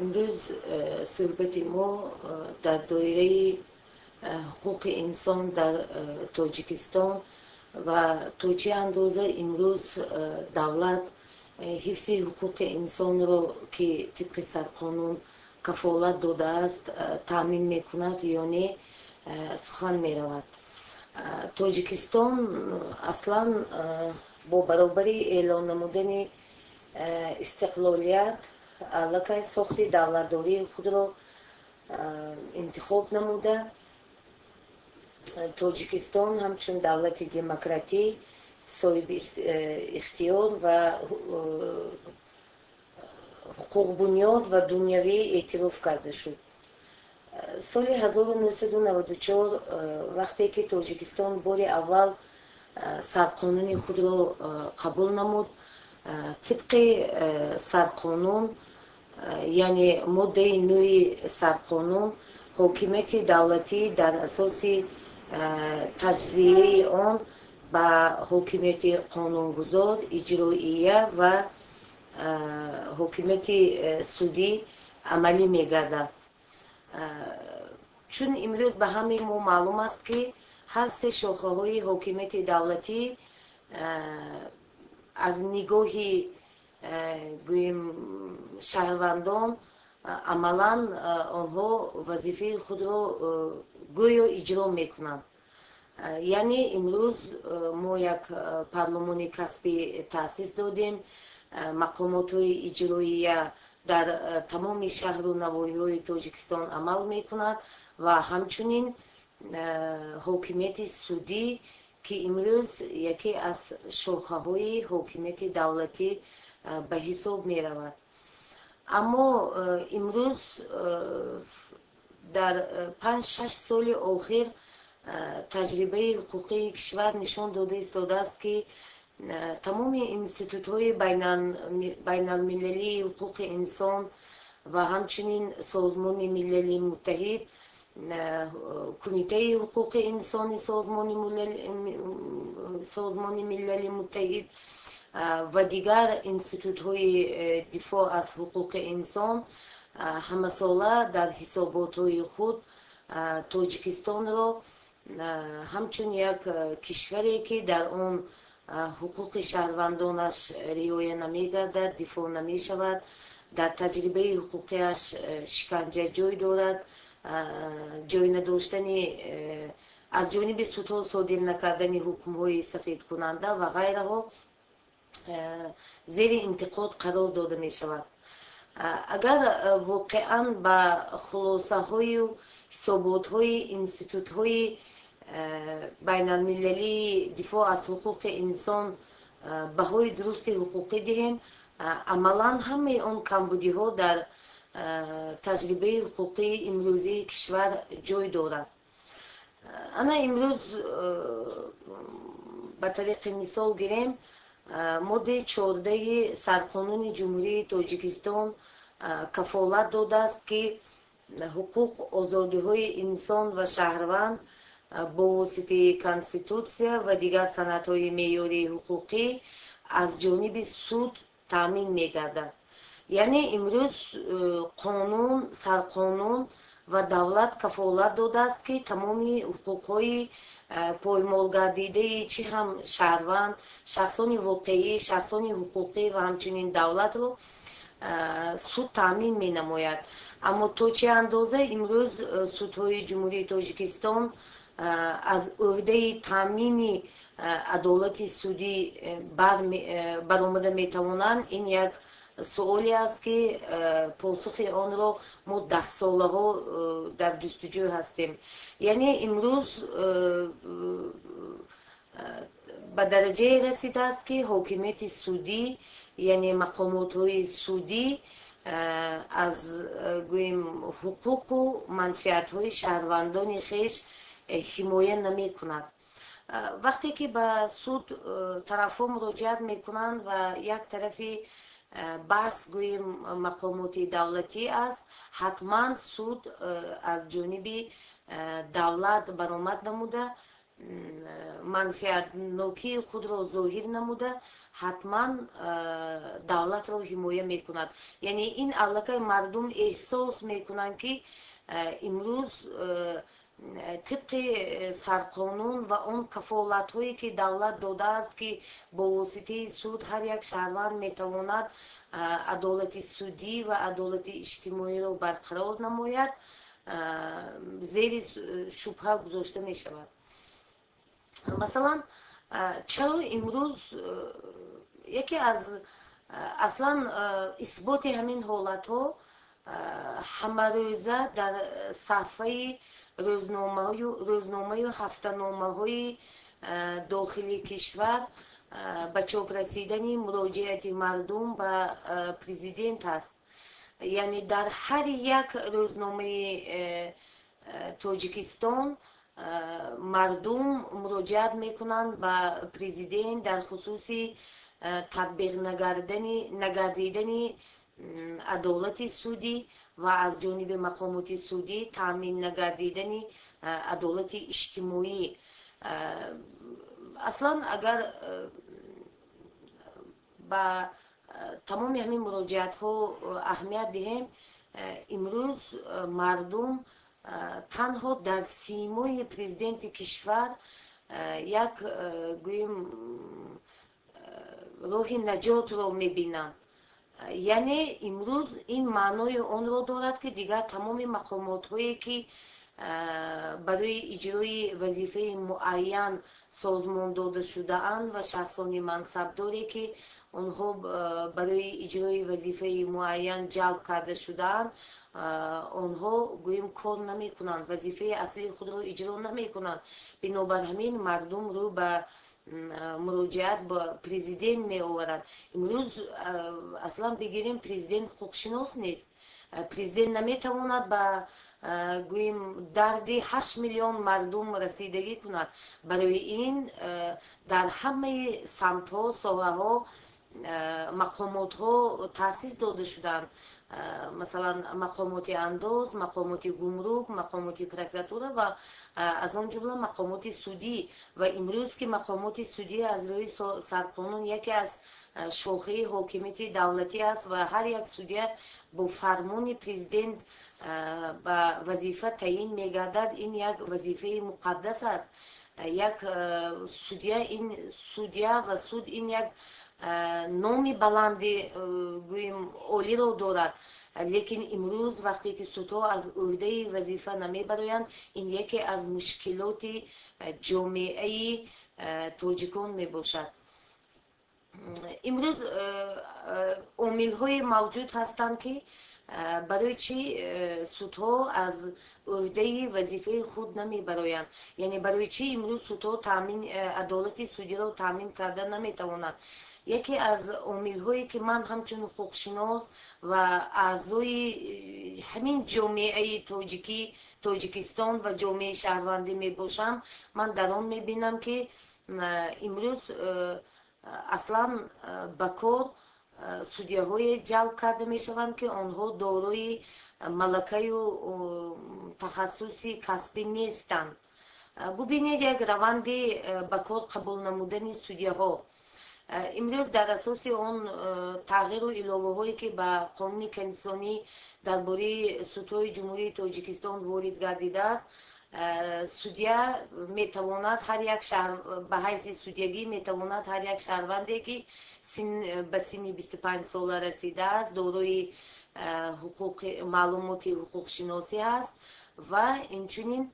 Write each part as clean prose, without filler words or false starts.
Имрӯз суҳбати мо дар доираи ҳуқуқи инсон дар Тоҷикистон ва то чӣ андоза имрӯз давлат ҳифзи ҳуқуқи инсонро, ки тибқи сарқонун кафолат додааст, таъмин мекунад ё не, сухан меравад. Тоҷикистон аслан бо баробари эълон намудани истиқлолият аллакай сохти давлатдории худро интихоб намуда, Тоҷикистон ҳамчун давлати демократӣ, соҳиби ихтиёр ва ҳуқуқбунёд ва дунявӣ эътироф карда шуд. Соли 1994, вақте ки Тоҷикистон бори аввал сарқонуни худро қабул намуд, тибқи сарқонун, яъне моддаи 9-и сарқонун, ҳокимияти давлатӣ дар асоси таҷзияи он ба ҳокимияти қонунгузор, иҷроия ва ҳокимияти судӣ амалӣ мегардад. Чун имрӯз ба ҳамаи мо маълум аст, ки ҳар се шохаҳои ҳокимияти давлатӣ аз нигоҳи, гӯем, шаҳрвандон амалан онҳо вазифаи худро гӯё иҷро мекунанд. Яъне имрӯз мо як парлумони касбӣ таъсис додем, мақомотҳои иҷроия дар тамоми шаҳру навоҳиҳои Тоҷикистон амал мекунад ва ҳамчунин ҳокимияти судӣ, ки имрӯз яке аз шохаҳои ҳокимияти давлатӣ ба ҳисоб меравад. Аммо имрӯз дар 5-6 соли охир таҷрибаи ҳуқуқии кишвар нишон дода истодааст, ки тамоми институтҳои байналмилалии ҳуқуқи инсон ва ҳамчунин Созмони Милали Муттаҳид, Кумитаи ҳуқуқи инсони Созмони Милали Муттаҳид ва дигар институтҳои дифоъ аз ҳуқуқи инсон ҳамасола дар ҳисоботҳои худ Тоҷикистонро ҳамчун як кишваре, ки дар он ҳуқуқи шаҳрвандонаш риоя намегардад, дифоъ намешавад, дар таҷрибаи ҳуқуқиаш шиканҷа ҷой дорад, ҷой надоштани аз ҷониби судҳо содир накардани ҳукмҳои сафедкунанда ва ғайраҳо зери интиқод қарор дода мешавад. Агар воқеан ба хулосаҳою ҳисоботҳои институтҳои байналмилалии дифоъ аз ҳуқуқи инсон баҳои дурусти ҳуқуқӣ диҳем, амалан ҳамаи он камбудиҳо дар таҷрибаи ҳуқуқии имрӯзии кишвар ҷой дорад. Ана имрӯз ба тариқи мисол гирем, моддаи 14-и сарқонуни Ҷумҳурии Тоҷикистон кафолат додааст, ки ҳуқуқ, озодиҳои инсон ва шаҳрванд бо воситаи конститутсия ва дигар санадҳои меъёрии ҳуқуқӣ аз ҷониби суд таъмин мегардад. Яъне имрӯз қонун, сарқонун ва давлат кафолат додааст, ки тамоми ҳуқуқҳои поймолгардидаи чӣ ҳам шаҳрванд, шахсони воқеӣ, шахсони ҳуқуқӣ ва ҳамчунин давлатро суд таъмин менамояд. Аммо то чӣ андоза имрӯз судҳои Ҷумҳурии Тоҷикистон аз ӯҳдаи таъмини адолати судӣ баромада метавонанд, ин як суоле аст, ки посухи онро мо даҳсолаҳо дар ҷустуҷӯ ҳастем. Яъне имрӯз ба дараҷае расидааст, ки ҳокимияти судӣ, яъне мақомотҳои судӣ аз, гӯем, ҳуқуқу манфиатҳои шаҳрвандони хеш ҳимоя намекунад. Вақте ки ба суд тарафҳо муроҷиат мекунанд ва як тарафи баҳс, гӯем, мақомоти давлатӣ аст, ҳатман суд аз ҷониби давлат баромад намуда, Манфиатнокии худро зоҳир намуда, ҳатман давлатро ҳимоя мекунад. Яъне ин аллакай мардум эҳсос мекунанд, ки имрӯз тибқи сарқонун ва он кафолатҳое, ки давлат додааст, ки бо воситаи суд ҳар як шаҳрванд метавонад адолати судӣ ва адолати иҷтимоиро барқарор намояд, зери шубҳа гузошта мешавад. Масалан, чаро имрӯз яке аз аслан исботи ҳамин ҳолатҳо ҳамарӯза дар саҳфаи рӯзномаю ҳафтаномаҳои дохили кишвар ба чоп расидани муроҷиати мардум ба президент аст. Яъне дар ҳар як рӯзномаи Тоҷикистон мардум муроҷиат мекунанд ба президент дар хусуси татбиқ нагардидани адолати судӣ ва аз ҷониби мақомоти судӣ таъмин нагардидани адолати иҷтимоӣ. Аслан, агар ба тамоми ҳамин муроҷиатҳо аҳамият диҳем, имрӯз мардум танҳо дар симои президенти кишвар як, гӯем, роҳи наҷотро мебинанд. Яъне имрӯз ин маънои онро дорад, ки дигар тамоми мақомотҳое, ки барои иҷрои вазифаи муайян созмон дода шудаанд, ва шахсони мансабдоре, ки онҳо барои иҷрои вазифаи муайян ҷалб карда шудаанд, онҳо, гӯем, кор намекунанд, вазифаи аслии худро иҷро намекунанд. Бинобар ҳамин мардум рӯ ба муроҷиат ба президент меоваранд. Имрӯз, аслан бигирем, президент ҳуқуқшинос нест. Президент наметавонад ба, гӯем, дарди 8 миллион мардум расидагӣ кунад. Барои ин дар ҳамаи самтҳо, соҳаҳо мақомотҳо таъсис дода шуданд, масалан, мақомоти андоз, мақомоти гумрук, мақомоти прокуратура ва аз он ҷумла мақомоти судӣ. Ва имрӯз, ки мақомоти судӣ аз рӯи сарқонун яке аз шохаи ҳокимияти давлатӣ аст ва ҳар як судя бо фармони президент ба вазифа таъин мегардад, ин як вазифаи муқаддас аст. Як судя, ин судя ва суд, ин як номи баланди, гӯем, олиро дорад. Лекин имрӯз, вақте ки судҳо аз ӯҳдаи вазифа намебароянд, ин яке аз мушкилоти ҷомеаи тоҷикон мебошад. Имрӯз омилҳои мавҷуд ҳастанд, ки барои чӣ судҳо аз ӯҳдаи вазифаи худ намебароянд, яъне барои чӣ имрӯз судҳо таъмин адолати судиро таъмин карда наметавонанд. Яке аз омилҳое, ки ман ҳамчун ҳуқуқшинос ва аъзои ҳамин ҷомеаи тоҷикӣ, Тоҷикистон ва ҷомеаи шаҳрвандӣ мебошам, ман дар он мебинам, ки имрӯз аслан ба кор судяҳое ҷалб карда мешаванд, ки онҳо дорои малакаю тахассуси касбӣ нестанд. Бубинед, як раванди ба кор қабул намудани судяҳо имрӯз дар асоси он тағйиру иловаҳое, ки ба қонуни конститутсионӣ дар бораи судҳои Ҷумҳурии Тоҷикистон ворид гардидааст, судя метавонад ҳар як шаҳр ба ҳайси судягӣ метавонад ҳар як шаҳрванде, ки ба синни 25 сола расидааст, дорои ҳуқуқи маълумоти ҳуқуқшиносӣ аст ва инчунин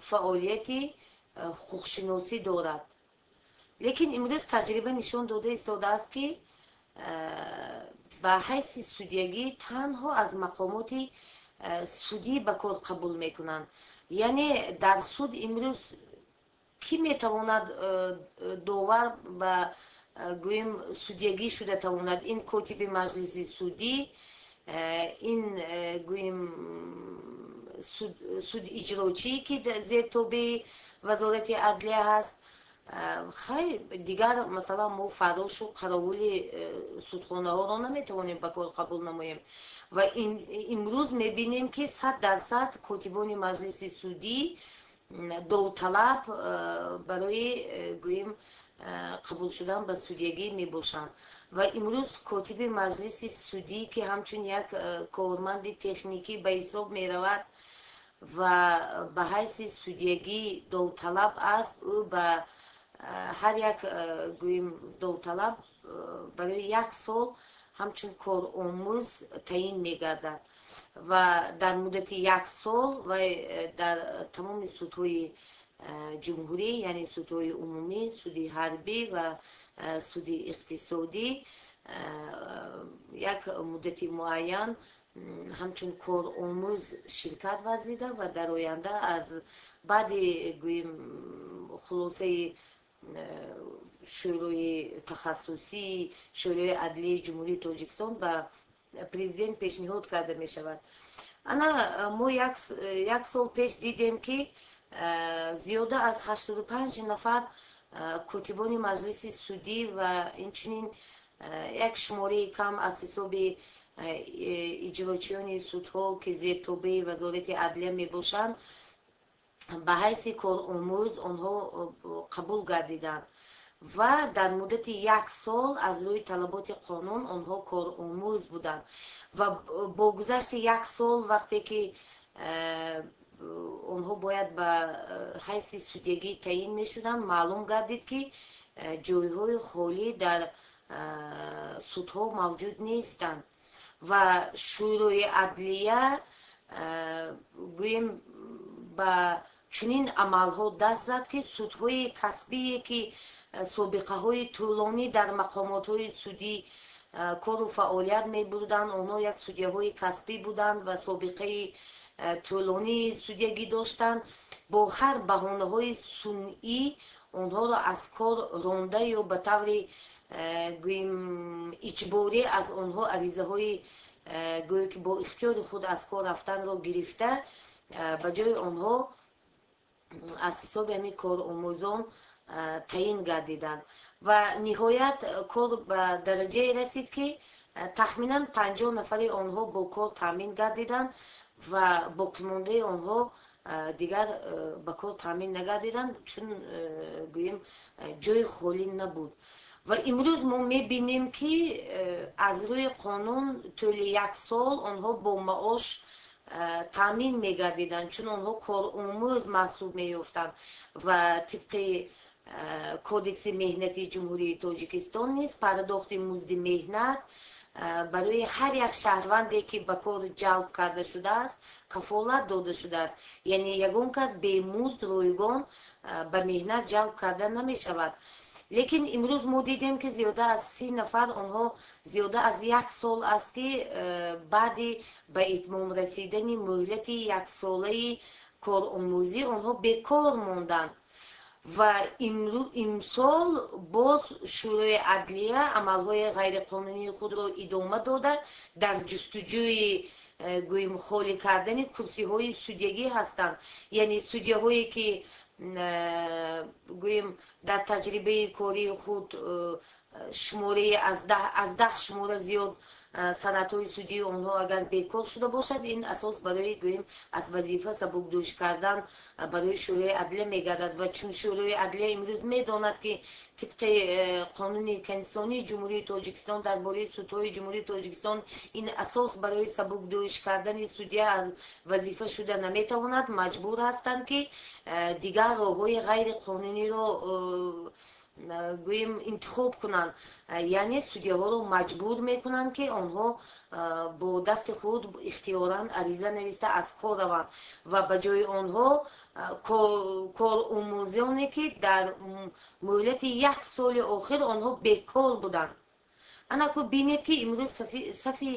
фаъолияти ҳуқуқшиносӣ дорад. Лекин имрӯз таҷриба нишон дода истодааст, ки ба ҳайси судягӣ танҳо аз мақомоти судӣ ба кор қабул мекунанд. Яъне дар суд имрӯз кӣ метавонад довар ба, гӯем, судягӣ шуда тавонад? Ин котиби маҷлиси судӣ, ин, гӯем, судиҷрочие, ки зертобеи Вазорати адлия ҳаст. Хайр, дигар, масалан, мо фаррошу қаровули судхонаҳоро наметавонем ба кор қабул намоем. Ва имрӯз мебинем, ки 100% котибони маҷлиси судӣ довталаб барои, гӯем, қабул шудан ба судягӣ мебошанд. Ва имрӯз котиби маҷлиси судӣ, ки ҳамчун як корманди техникӣ ба ҳисоб меравад ва ба ҳайси судягӣ довталаб аст, ӯ ба ҳар як, гӯем, довталаб барои як сол ҳамчун коромӯз таъин мегардад ва дар муддати як сол вай дар тамоми судҳои ҷумҳурӣ, яъне судҳои умумӣ, суди ҳарбӣ ва суди иқтисодӣ, як муддати муайян ҳамчун коромӯз ширкат варзида ва дар оянда аз баъди, гӯем, хулосаи шӯрои тахассусии Шӯрои адлияи Ҷумҳурии Тоҷикистон ба президент пешниҳод карда мешавад. Ана мо як сол пеш дидем, ки зиёда аз 85 нафар котибони маҷлиси судӣ ва инчунин як шумораи кам аз ҳисоби иҷрочиёни судҳо, ки зертобеи Вазорати адлия мебошанд, ба ҳайси коромӯз онҳо қабул гардиданд ва дар муддати як сол аз рӯи талаботи қонун онҳо коромӯз буданд. Ва бо гузашти як сол, вақте ки онҳо бояд ба ҳайси судягӣ таъин мешуданд, маълум гардид, ки ҷойҳои холӣ дар судҳо мавҷуд нестанд ва Шӯрои адлия, гӯем, ба чунин амалҳо даст зад, ки судҳои касбие, ки собиқаҳои тӯлонӣ дар мақомотҳои судӣ кору фаъолият мебурданд, онҳо як судяҳои касбӣ буданд ва собиқаи тӯлонии судягӣ доштанд, бо ҳар баҳонаҳои сунъӣ онҳоро аз кор ронда ё ба таври, гӯем, иҷборӣ аз онҳо аризаҳои, гӯё ки бо ихтиёри худ аз кор рафтанро гирифта, ба ҷои онҳо аз ҳисоби ҳамин коромӯзон таъин гардиданд. Ва ниҳоят кор ба дараҷае расид, ки тахминан 50 нафари онҳо бо кор таъмин гардиданд ва боқимондаи онҳо дигар ба кор таъмин нагардиданд, чун, гӯем, ҷои холӣ набуд. Ва имрӯз мо мебинем, ки аз рӯи қонун тӯли як сол онҳо бо маош таъмин мегардиданд, чун онҳо коромӯз маҳсуб меёфтанд ва тибқи Кодекси меҳнати Ҷумҳурии Тоҷикистон низ пардохти музди меҳнат барои ҳар як шаҳрванде, ки ба кор ҷалб карда шудааст, кафолат дода шудааст, яъне ягон кас бемузд, ройгон ба меҳнат ҷалб карда намешавад. Лекин имрӯз мо дидем, ки зиёда аз 30 нафар онҳо зиёда аз як сол аст, ки баъди ба итмом расидани муҳлати яксолаи коромӯзӣ онҳо бекор монданд. Ва имсол боз Шӯрои адлия амалҳои ғайриқонунии худро идома дода, дар ҷустуҷӯи, гӯем, холӣ кардани курсиҳои судягӣ ҳастанд, яъне судяҳое, ки, гӯем, дар таҷрибаи кории худ шумораи аз 10 шумора зиёд санадҳои судии онҳо агар бекор шуда бошад, ин асос барои, гӯем, аз вазифа сабукдӯш кардан барои Шӯрои адлия мегардад. Ва чун Шӯрои адлия имрӯз медонад, ки тибқи қонуни конститутсионии Ҷумҳурии Тоҷикистон дар бораи судҳои Ҷумҳурии Тоҷикистон ин асос барои сабукдӯш кардани судя аз вазифа шуда наметавонад, маҷбур ҳастанд, ки дигар роҳҳои ғайриқонуниро, гӯем, интихоб кунанд, яъне судяҳоро маҷбур мекунанд, ки онҳо бо дасти худ ихтиёран ариза нависта аз кор раванд ва ба ҷои онҳо коромӯзоне, ки дар муҳлати як соли охир онҳо бекор буданд. Анаку бинед, ки имрӯз сафи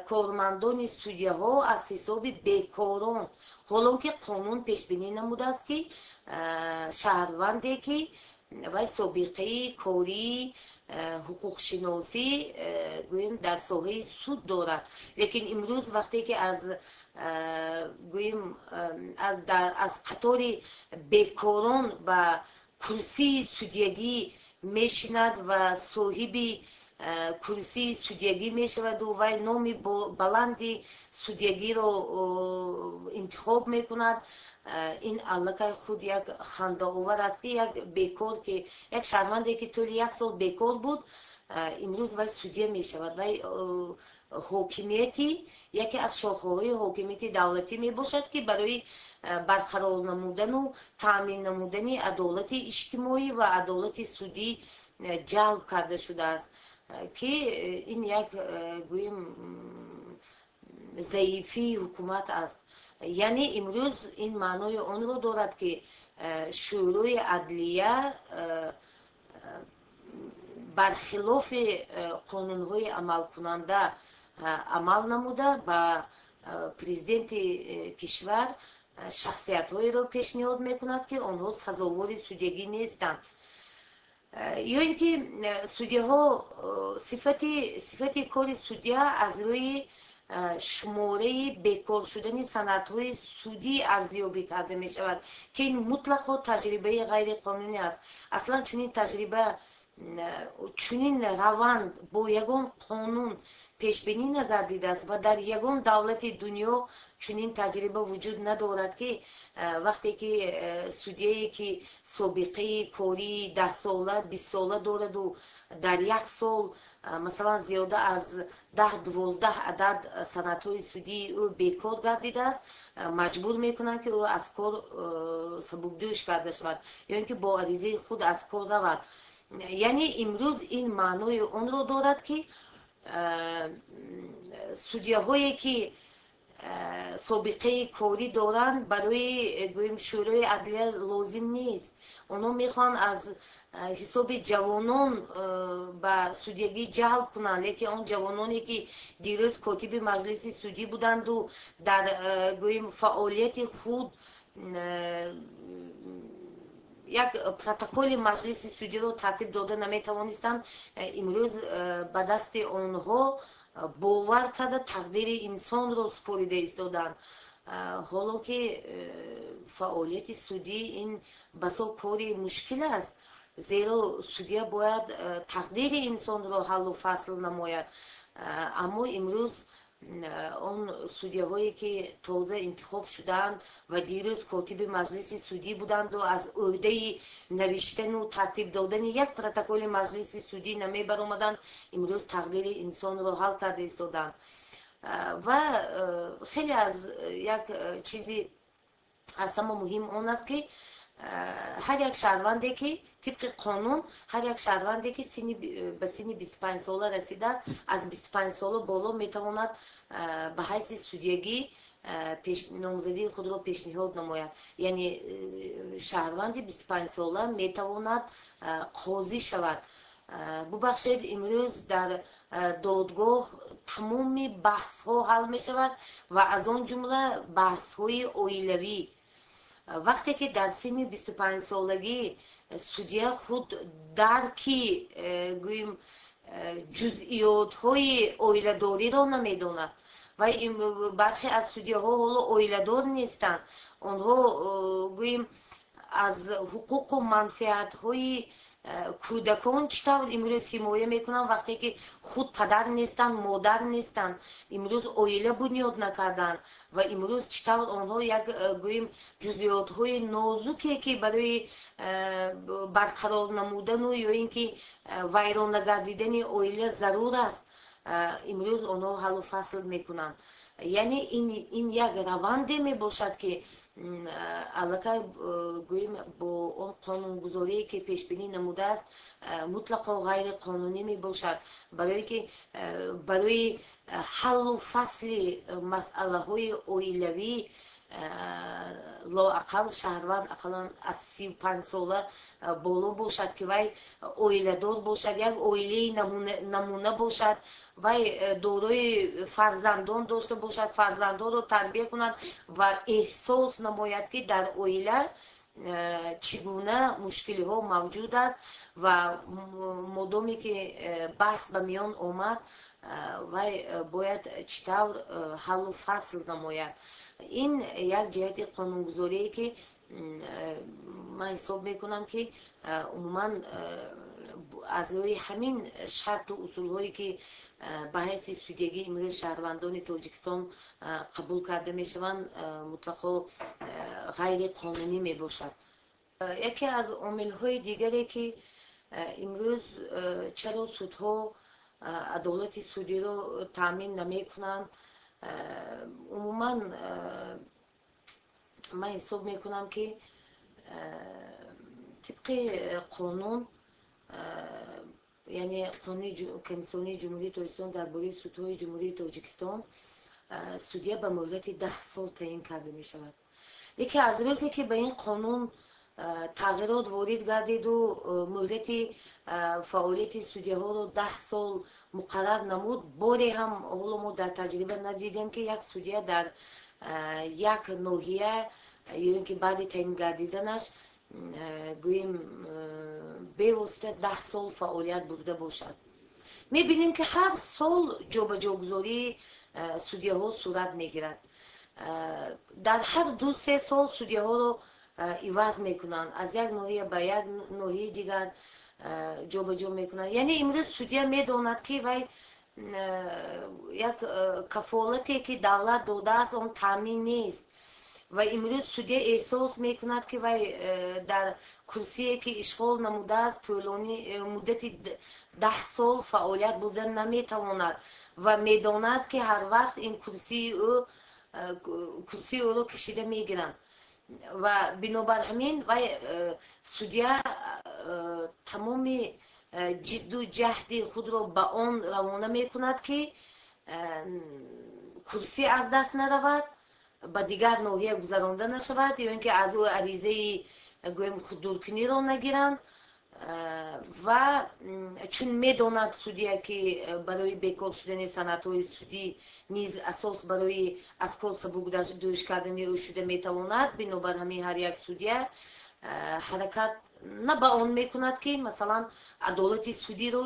кормандони судяҳо аз ҳисоби бекорон, ҳолон ки қонун пешбинӣ намудааст, ки шаҳрванде, ки вай собиқаи кории ҳуқуқшиносӣ, гӯем, дар соҳаи суд дорад. Лекин имрӯз вақте ки аз, гӯем, аз қатори бекорон ба Курсии судьягӣ мешинад ва соҳиби курсии судьягӣ мешаваду вай номи баланди судьягиро интихоб мекунад, ин аллакай худ як хандаовар аст, ки як бекор, ки як шаҳрванде, ки тӯли як сол бекор буд, имрӯз вай судья мешавад. Вай ҳокимияти, яке аз шохаҳои ҳокимияти давлатӣ мебошад, ки барои барқарор намудану таъмин намудани адолати иҷтимоӣ ва адолати судӣ ҷалб карда шудааст, ки ин як, гӯем, заифии ҳукумат аст. Яъне имрӯз ин маънои онро дорад, ки Шӯрои адлия бархилофи қонунҳои амалкунанда амал намуда, ба президенти кишвар шахсиятҳоеро пешниҳод мекунад, ки онҳо сазовори судьягӣ нестанд. Ё ин ки судьяҳо, сифати кори судья аз рӯи шумораи бекор шудани санадҳои судӣ арзёбӣ карда мешавад, ки ин мутлақо таҷрибаи ғайриқонунӣ аст. Аслан чунин таҷриба, чунин раванд бо ягон қонун пешбинӣ нагардидааст ва дар ягон давлати дунё чунин таҷриба вуҷуд надорад, ки вақте ки судьяе, ки собиқаи кории 10сола, 20сола дораду, дар як сол, масалан, зиёда аз 10-12 адад санадҳои судии ӯ бекор гардидааст, маҷбур мекунанд, ки ӯ аз кор сабукдӯш карда шавад ё ин ки бо аризаи худ аз кор равад. Яъне имрӯз ин маънои онро дорад, ки судьяҳое, ки собиқаи корӣ доранд, барои, гӯем, Шӯрои адлия лозим нест. Онҳо мехоҳанд аз ҳисоби ҷавонон ба судьягӣ ҷалб кунанд, лекин он ҷавононе, ки дирӯз котиби маҷлиси судӣ буданду дар, гӯем, фаъолияти худ як протоколи маҷлиси судиро тартиб дода наметавонистанд, имрӯз ба дасти онҳо бовар карда, тақдири инсонро супорида истоданд. Ҳоло ки фаъолияти судӣ ин басо кори мушкил аст, зеро судья бояд тақдири инсонро ҳаллу фасл намояд. Аммо имрӯз он судьяҳое, ки тоза интихоб шудаанд ва дирӯз котиби маҷлиси судӣ буданду аз ӯҳдаи навиштану тартиб додани як протоколи маҷлиси судӣ намебаромаданд, имрӯз тақдири инсонро ҳал карда истоданд. Ва хеле аз як чизи аз ҳама муҳим он аст, ки ҳар як шаҳрванде, ки тибқи қонун ҳар як шаҳрванде, ки ба синни 25сола расидааст, аз 25 сола боло метавонад ба ҳайси судьягӣ номзадии худро пешниҳод намояд. Яъне шаҳрванди 25сола метавонад қозӣ шавад. Бубахшед, имрӯз дар додгоҳ тамоми баҳсҳо ҳал мешавад ва аз он ҷумла баҳсҳои оилавӣ. Вақте ки дар синни 25солагӣ судья худ дарки, гӯем, ҷузъиётҳои оиладориро намедонад ва бархе аз судьяҳо ҳоло оиладор нестанд, онҳо, гӯем, аз ҳуқуқу манфиатҳои кӯдакон чӣ тавр имрӯз ҳимоя мекунанд, вақте ки худ падар нестанд, модар нестанд, имрӯз оила бунёд накарданд ва имрӯз чӣ тавр онҳо як, гӯем, ҷузъиётҳои нозуке, ки барои барқарор намудану ё ин ки вайрон нагардидани оила зарур аст, имрӯз онҳо ҳаллу фасл мекунанд? Яъне ин як раванде мебошад, ки аллакай, гӯем, бо он қонунгузорие, ки пешбинӣ намудааст, мутлақо ғайриқонунӣ мебошад, барое ки барои ҳаллу фасли масъалаҳои оилавӣ лоақал шаҳрванд ақаллан аз 35сола боло бошад, ки вай оиладор бошад, як оилаи намуна бошад, вай дорои фарзандон дошта бошад, фарзандонро тарбия кунад ва эҳсос намояд, ки дар оила чӣ гуна мушкилиҳо мавҷуд аст. Ва модоме ки баҳс ба миён омад, вай бояд чӣ тавр ҳаллу фасл намояд. Ин як ҷиҳати қонунгузорие, ки Ман ҳисоб мекунам, ки умуман аз рӯи ҳамин шарту усулҳое, ки ба ҳайси судягӣ имрӯз шаҳрвандони Тоҷикистон қабул карда мешаванд, мутлақо ғайриқонунӣ мебошад. Яке аз омилҳои дигаре, ки имрӯз чаро судҳо адолати судиро таъмин намекунанд, умуман ман ҳисоб мекунам, ки тибқи қонун, яъне Қонуни Конститутсионии Ҷумҳурии Тоҷикистон дар бораи судҳои Ҷумҳурии Тоҷикистон, судя ба муҳлати 10 сол таъин карда мешавад. Яке аз рӯзе, ки ба ин қонун тағйирот ворид гардиду муҳлати фаъолияти судяҳоро 10 сол муқаррар намуд, боре ҳам ҳоло мо дар таҷриба надидем, ки як судя дар як ноҳия ё ин ки баъди таъин гардиданаш, гӯем, бевосита 10 сол фаъолият бурда бошад. Мебинем, ки ҳар сол ҷобаҷогузории судяҳо сурат мегирад. Дар ҳар 2-3 сол судяҳоро иваз мекунанд, аз як ноҳия ба як ноҳияи дигар ҷобаҷо мекунанд. Яъне имрӯз судя медонад, ки вай як кафолате, ки давлат додааст, он таъмин нест ва имрӯз судя эҳсос мекунад, ки вай дар курсие, ки ишғол намудааст, тӯлони муддати 10 сол фаъолият бурда наметавонад ва медонад, ки ҳар вақт ин курсии ӯ курсии ӯро кашида мегиранд. Ва бинобар ҳамин вай судя тамоми ҷидду ҷаҳди худро ба он равона мекунад, ки курсӣ аз даст наравад, ба дигар ноҳия гузаронда нашавад ё ин ки аз ӯ аризаи, гӯем, худдуркуниро нагиранд. Ва чун медонад судя, ки барои бекор шудани санадҳои судӣ низ асос барои аз кор сабукдӯш кардани ӯ шуда метавонад, бинобар ҳамин ҳар як судя ҳаракат на ба он мекунад, ки масалан адолати судиро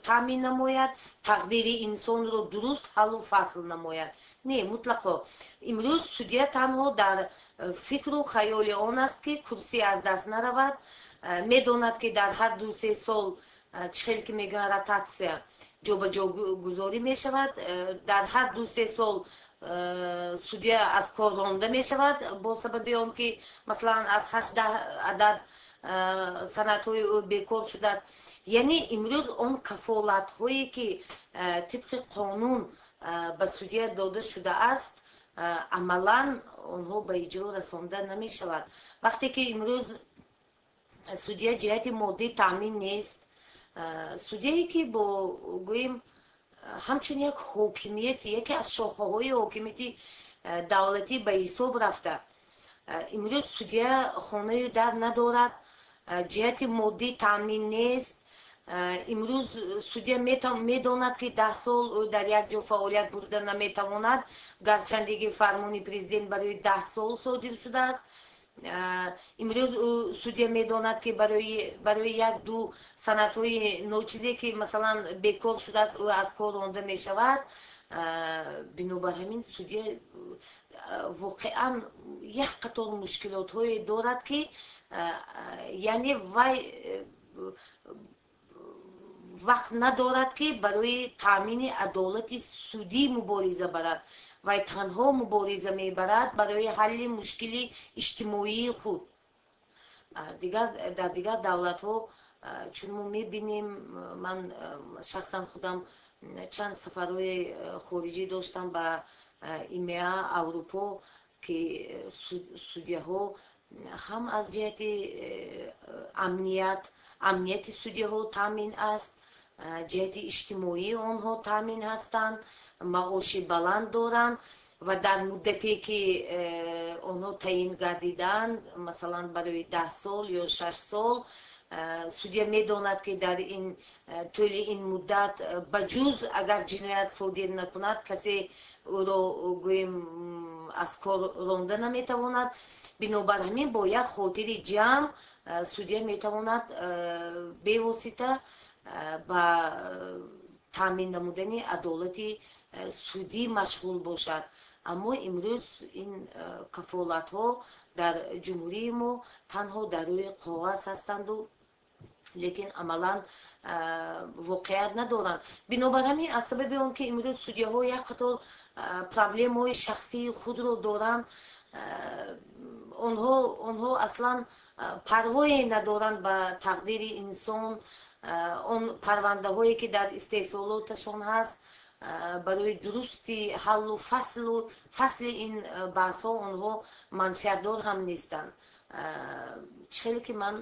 таъмин намояд, тақдири инсонро дуруст ҳаллу фасл намояд. Не, мутлақо имрӯз судя танҳо дар фикру хаёли он аст, ки курсӣ аз даст наравад. Медонад, ки дар ҳар 2-3 сол, чӣ хел ки мегӯянд, ротатсия, ҷобаҷогузорӣ мешавад, дар ҳар 2-3 сол судя аз кор ронда мешавад бо сабаби он ки масалан аз 8-10 адад санадҳои ӯ бекор шудааст. Яъне имрӯз он кафолатҳое, ки тибқи қонун ба судя дода шудааст, амалан онҳо ба иҷро расонда намешавад. Вақте ки имрӯз судя ҷиҳати моддӣ таъмин нест, судяе, ки бо, гӯем, ҳамчун як ҳокимияти, яке аз шохаҳои ҳокимияти давлатӣ ба ҳисоб рафта, имрӯз судя хонаю дар надорад, ҷиҳати моддӣ таъмин нест. Имрӯз судя медонад, ки 10 сол ӯ дар як ҷо фаъолият бурда наметавонад, гарчанде фармони президент барои 10 сол содир шудааст. Имрӯз судя медонад, ки барои як ду санадҳои ночизе, ки масалан бекор шудааст, ӯ аз кор ронда мешавад. Бинобар ҳамин судя воқеан як қатор мушкилотҳое дорад, ки яъне вай вақт надорад, ки барои таъмини адолати судӣ мубориза барад. Вай танҳо мубориза мебарад барои ҳалли мушкили иҷтимоии худ. Дигар дар дигар давлатҳо, чун мо мебинем, ман шахсан худам чанд сафарҳои хориҷӣ доштам ба ИМА, Аврупо, ки судяҳо ҳам аз ҷиҳати амният, амнияти судяҳо таъмин аст, ҷиҳати иҷтимоии онҳо таъмин ҳастанд, маоши баланд доранд ва дар муддате, ки онҳо таъин гардиданд, масалан барои 10 сол ё 6 сол, судя медонад, ки дар ин тӯли ин муддат, ба ҷуз агар ҷиноят содир накунад, касе ӯро, гӯем, аз кор ронда наметавонад. Бинобар ҳамин бо як хотири ҷамъ судя метавонад бевосита ба таъмин намудани адолати судӣ машғул бошад. Аммо имрӯз ин кафолатҳо дар ҷумҳурии мо танҳо дар рӯи коғаз ҳастанду, лекин амалан воқеият надоранд. Бинобар ҳамин, аз сабаби он ки имрӯз судяҳо як қатор проблемаҳои шахсии худро доранд, онҳо аслан парвое надоранд ба тақдири инсон. Он парвандаҳое ки дар истеҳсолоташон ҳаст, барои дурусти ҳаллу фасли ин баҳсҳо онҳо манфиатдор ҳам нестанд. Чӣ хеле ки ман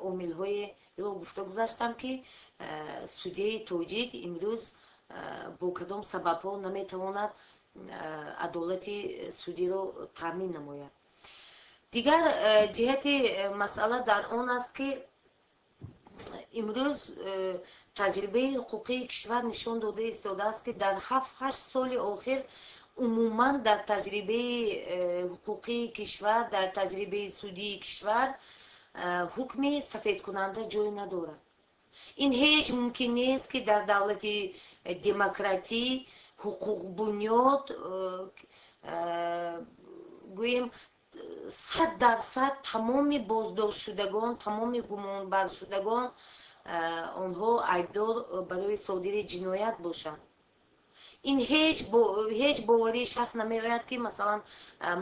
омилҳоеро гуфта гузаштам, ки судяи тоҷик имрӯз бо кадом сабабҳо наметавонад адолати судиро таъмин намояд. Дигар ҷиҳати масъала дар он аст, ки имрӯз таҷрибаи ҳуқуқии кишвар нишон дода истодааст, ки дар 7-8 соли охир умуман дар таҷрибаи ҳуқуқии кишвар, дар таҷрибаи судии кишвар ҳукми сафедкунанда ҷой надорад. Ин ҳеҷ мумкин нест, ки дар давлати демократӣ, ҳуқуқбунёд, гӯем, 100% тамоми боздоштшудагон, тамоми гумонбаршудагон онҳо айбдор барои содири ҷиноят бошанд. Ин ҳеҷ боварии шахс намеояд, ки масалан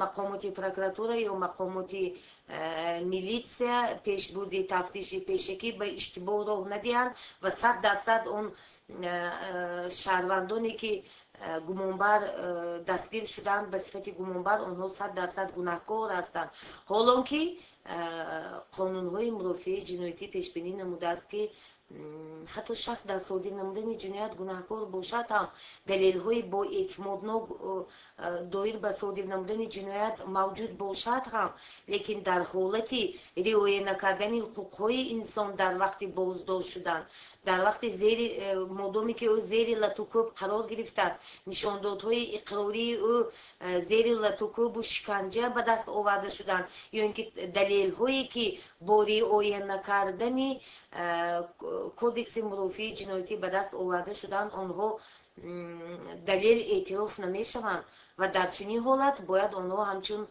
мақомоти прокуратура ё мақомоти милитсия пешбурди тафтиши пешакӣ ба иштибоҳ роҳ надиҳанд ва 100% он шаҳрвандоне ки гумонбар дастгир шуданд ба сифати гумонбар, онҳо 100% гунаҳкор ҳастанд. Ҳолон ки қонунҳои мурофиаи ҷиноятӣ пешбинӣ намудааст, ки ҳатто шахс дар содир намудани ҷиноят гунаҳкор бошад ҳам, далелҳои боэътимоднок доир ба содир намудани ҷиноят мавҷуд бошад ҳам, лекин дар ҳолати риоя накардани ҳуқуқҳои инсон дар вақти боздошт шудан, дар вақти зери модоме ки ӯ зери латукӯб қарор гирифтааст, нишондодҳои иқрории ӯ зери латукӯбу шиканҷа ба даст оварда шуданд, ё ин ки далелҳое ки бо риоя накардани кодекси мурофиаи ҷиноятӣ ба даст оварда шуданд, онҳо далел эътироф намешаванд ва дар чунин ҳолат бояд онҳо ҳамчун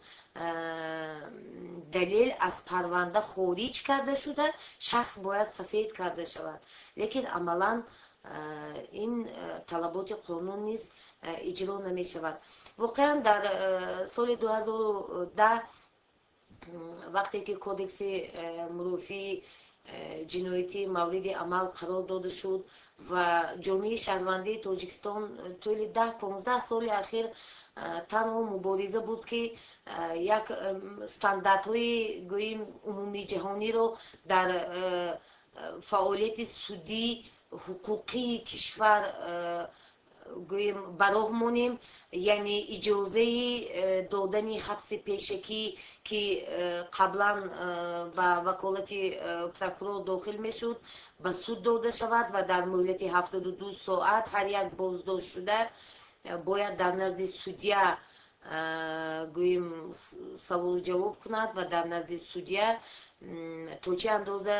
далел аз парванда хориҷ карда шуда, шахс бояд сафед карда шавад. Лекин амалан ин талаботи қонун низ иҷро намешавад. Воқеан, дар соли 2010, вақте ки кодекси мурофиаи ҷиноятӣ мавриди амал қарор дода шуд ва ҷомеаи шаҳрвандии Тоҷикистон тӯли 10-15 соли ахир танҳо мубориза буд, ки як стандартҳои, гӯем, умумии ҷаҳониро дар фаъолияти судӣ ҳуқуқии кишвар, гӯем, ба роҳ монем, яъне иҷозаи додани ҳабси пешакӣ, ки қаблан ба ваколати прокурор дохил мешуд, ба суд дода шавад ва дар муҳлати 72 соат ҳар як боздоштшуда бояд дар назди судя, гӯем, саволу ҷавоб кунад ва дар назди судя то чӣ андоза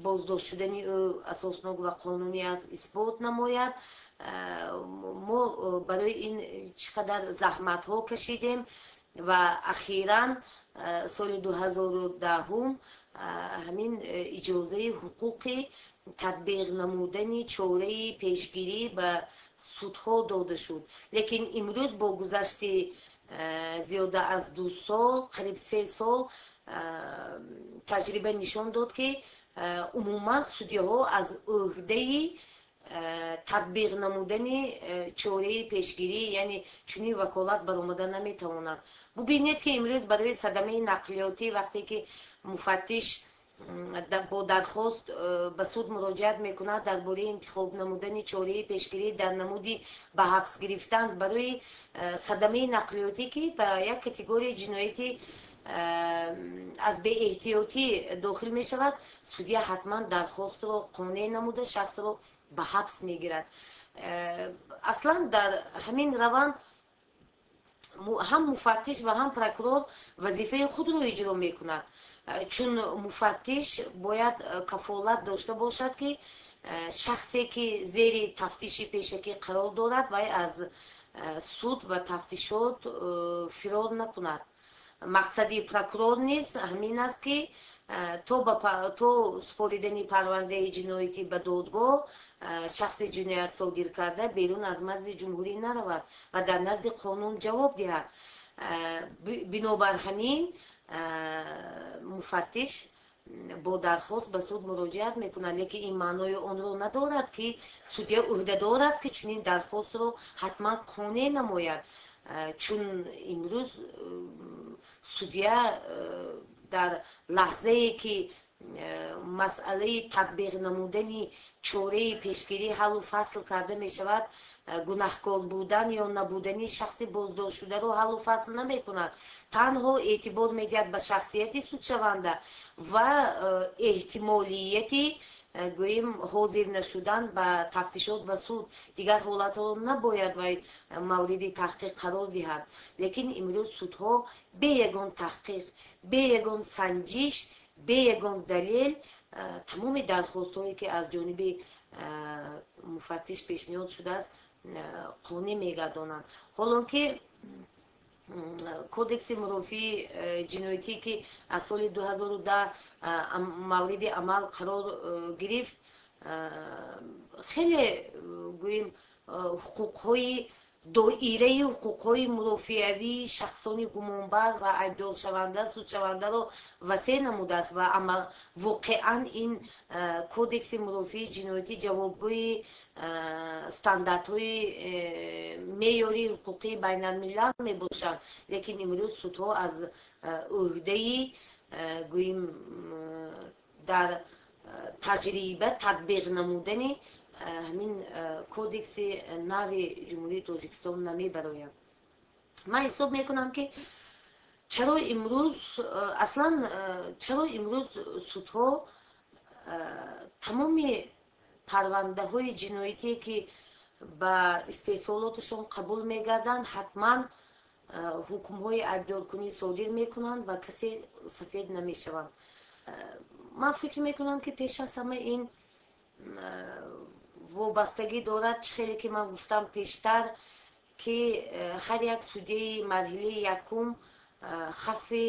боздошт шудани ӯ асоснок ва қонунӣ аст, исбот намояд. Мо барои ин чӣ қадар заҳматҳо кашидем ва ахиран соли 2010-ум ҳамин иҷозаи ҳуқуқи татбиқ намудани чораи пешгирӣ ба судҳо дода шуд. Лекин имрӯз бо гузашти зиёда аз 2 сол, қариб 3 сол, таҷриба нишон дод, ки умуман судяҳо аз ӯҳдаи татбиқ намудани чораи пешгирӣ, яъне чунин ваколат баромада наметавонанд. Бубинед, ки имрӯз барои садамаи нақлиётӣ, вақте ки муфаттиш бо дархост ба суд муроҷиат мекунад дар бораи интихоб намудани чораи пешгирӣ дар намуди ба ҳабс гирифтан барои садамаи нақлиётӣ, ки ба як категорияи ҷиноятӣ аз беэҳтиётӣ дохил мешавад, судя ҳатман дархостро қонеъ намуда, шахсро ба ҳабс мегирад. Аслан дар ҳамин раванд ҳам муфаттиш ва ҳам прокурор вазифаи худро иҷро мекунад, чун муфаттиш бояд кафолат дошта бошад, ки шахсе ки зери тафтиши пешакӣ қарор дорад, вай аз суд ва тафтишот фирор накунад. Мақсади прокурор низ ҳамин аст, ки то супоридани парвандаи ҷиноятӣ ба додгоҳ шахси ҷиноят содир карда берун аз марзи ҷумҳурӣ наравад ва дар назди қонун ҷавоб диҳад. Бинобар ҳамин муфаттиш бо дархост ба суд муроҷиат мекунад, лекин ин маънои онро надорад, ки судья ӯҳдадор аст, ки чунин дархостро ҳатман қонеъ намояд, чун имрӯз судья дар лаҳзае, ки масъалаи татбиқ намудани чораи пешгирӣ ҳаллу фасл карда мешавад, гунаҳкор будан ё набудани шахси боздоштшударо ҳаллу фасл намекунад, танҳо эътибор медиҳад ба шахсияти судшаванда ва эҳтимолияти, гӯем, ҳозир нашудан ба тафтишот ва суд. Дигар ҳолатҳоро набояд вай мавриди таҳқиқ қарор диҳад. Лекин имрӯз судҳо бе ягон таҳқиқ, бе ягон санҷиш, бе ягон далел тамоми дархостҳое, ки аз ҷониби муфаттиш пешниҳод шудааст, қонеъ мегардонанд, ҳолон ки Кодекси мурофиаи ҷиноятӣ, ки аз соли 2010 мавриди амал қарор гирифт, хеле, гӯем, ҳуқуқҳои доираи ҳуқуқҳои мурофиавии шахсони гумонбар ва айбдоршаванда, судшавандаро васеъ намудааст ва воқеан ин Кодекси мурофиаи ҷиноятӣ ҷавобгӯи стандартҳои меъёри ҳуқуқии байналмилал мебошанд. Лекин имрӯз судҳо аз ӯҳдаи, гӯем, дар таҷриба татбиқ намудани ҳамин кодекси нави Ҷумҳурии Тоҷикистон намебароянд. Ман ҳисоб мекунам, ки чаро имрӯз аслан, чаро имрӯз судҳо тамоми парвандаҳои ҷиноятие, ки ба истеҳсолоташон қабул мегарданд, ҳатман ҳукмҳои айбдоркунӣ содир мекунанд ва касе сафед намешаванд? Ман фикр мекунам, ки пеш аз ҳама ин вобастагӣ дорад, чӣ хеле ки ман гуфтам пештар, ки ҳар як судяи марҳилаи якум хавфи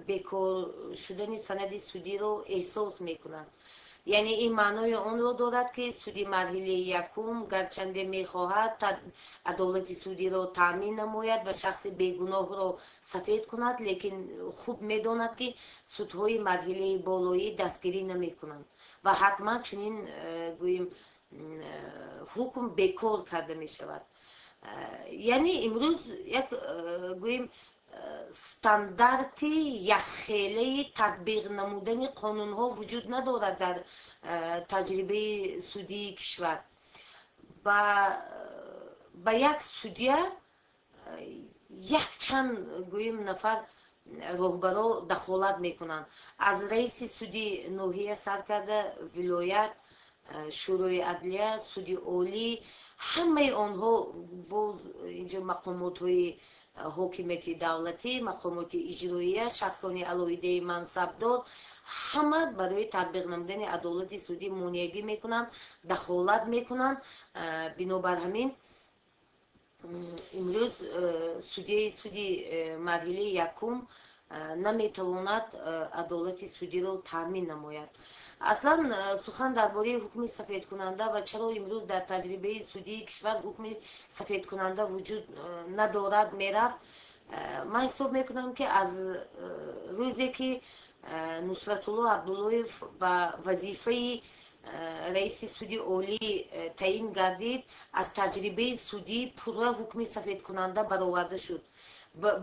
бекор шудани санади судиро эҳсос мекунад. Яъне ин маънои онро дорад, ки суди марҳилаи якум гарчанде мехоҳад адолати судиро таъмин намояд ва шахси бегуноҳро сафед кунад, лекин хуб медонад, ки судҳои марҳилаи болоӣ дастгирӣ намекунанд ва ҳатман чунин, гӯем, ҳукм бекор карда мешавад. Яъне имрӯз як, гӯем, стандарти якхелаи татбиқ намудани қонунҳо вуҷуд надорад дар таҷрибаи судии кишвар. Ба як судья якчанд, гӯем, нафар роҳбаро дахолат мекунанд, аз раиси суди ноҳия сар карда, вилоят, Шӯрои адлия, Суди олӣ, ҳамаи онҳо, боз инҷо мақомотҳои ҳокимияти давлатӣ, мақомоти иҷроия, шахсони алоҳидаи мансабдор, ҳама барои татбиқ намудани адолати судӣ монеагӣ мекунанд, дахолат мекунанд. Бинобар ҳамин имрӯз судяи суди марҳилаи якум наметавонад адолати судиро таъмин намояд. Аслан сухан дар бораи ҳукми сафедкунанда ва чаро имрӯз дар таҷрибаи судии кишвар ҳукми сафедкунанда вуҷуд надорад мерафт. Ман ҳисоб мекунам, ки аз рӯзе, ки Нусратулло Абдуллоев ба вазифаи раиси Суди олӣ таъин гардид, аз таҷрибаи судӣ пурра ҳукми сафедкунанда бароварда шуд.